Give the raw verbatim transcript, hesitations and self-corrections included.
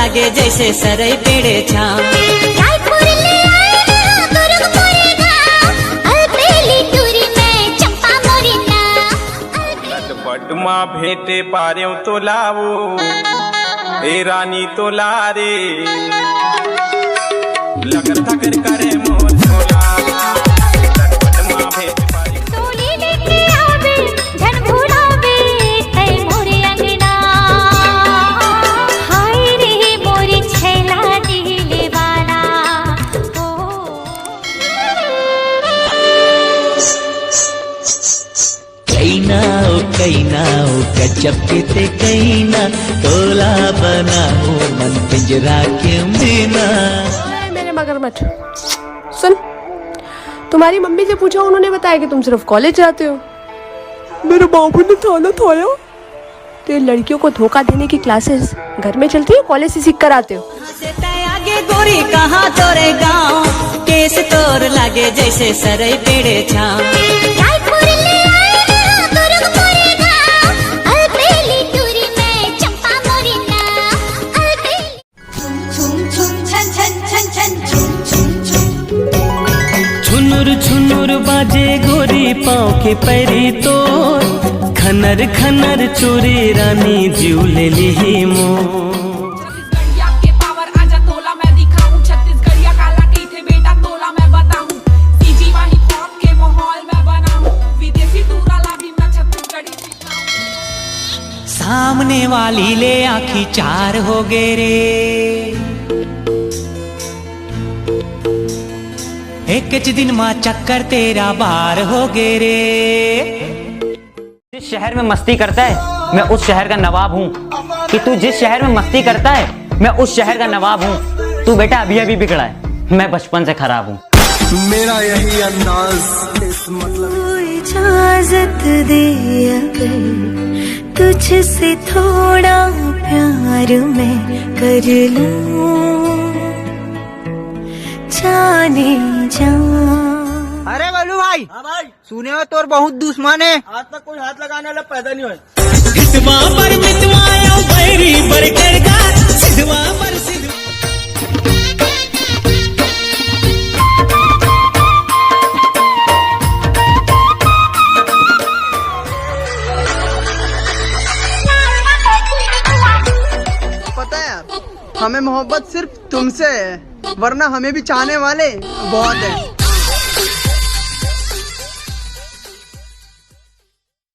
के जैसे सरई पेड़े छाँव। रायपुर ले आए ना दुर्ग मोरे गाँव, अलबेली टूरी में चंपा मोरी नाव। अलबेली लटपट मा भेंटे पारेव तोला वो, ए रानी तोला रे। लगर थगर करे मोर तोला, लटपट मा भेंटे पारेव। डोली लेके आवे, झन भुलावे, तै मोरे अंगना। हाय रे मोरे छैला दिले वाला, ओ। कैना ओ कैना ओ गजब के ते कैना, तोला बनाहूँ मन पिंजरा के मैना। ओए मेरे मगरमच्छ, सुन, तुम्हारी मम्मी से पूछा, उन्होंने बताया कि तुम सिर्फ कॉलेज जाते हो। मेरे बाबू ने थाना थाया। तो ये लड़कियों को धोखा देने की क्लासेस घर में चलती है, कॉलेज से सीख कर आते हो? से तै आगे गोरी कहाँ तोरे गाँव, केस तोर लागे जैसे सरई पेड़े छाँव। रायपुर ले आए ना दुर्ग मोरे गाँव, अलबेली टूरी में चंपा मोरी नाव, अलबेली। छुम छुम छन छन छन छन छुम छुम छुम। झुनुर झुनुर बाजे गोरी पाँव के पैरी तोर, खनर खनर चूरी रानी जीव ले लिही मोर। छत्तीसगढ़िया के पावर आजा तोला मैं दिखाऊं, छत्तीसगढ़िया काला कहिथे बेटा तोला मैं बताऊं, सीजी वाली पॉप के माहौल मैं बनाऊं, विदेशी टूरा ला भी मैं छत्तीसगढ़ी सिखाऊं। सामने वाली ले आँखी चार हो गे रे, एक च दिन मा चक्कर तेरा बार हो गे रे। जिस शहर में मस्ती करता है, मैं उस शहर का नवाब हूँ। कि तू जिस शहर में मस्ती करता है, मैं उस शहर का नवाब हूँ। तू बेटा अभी अभी बिगड़ा है, मैं बचपन से खराब हूँ। मेरा यही अंदाज इस मतलब। इजाजत दे अगर तुझसे थोड़ा प्यार मैं कर लूं, जाने जा। अरे गोलू भाई, हाँ भाई। सुने हो तोर बहुत दुश्मन है। आज तक कोई हाथ लगाने वाला पैदा नहीं हुआ। हितवा पर मितवा आयो बैरी बर करगा, सिधवा पर सिधवा। पता है यार, हमें मोहब्बत सिर्फ तुमसे है, वरना हमें भी चाहने वाले बहुत हैं।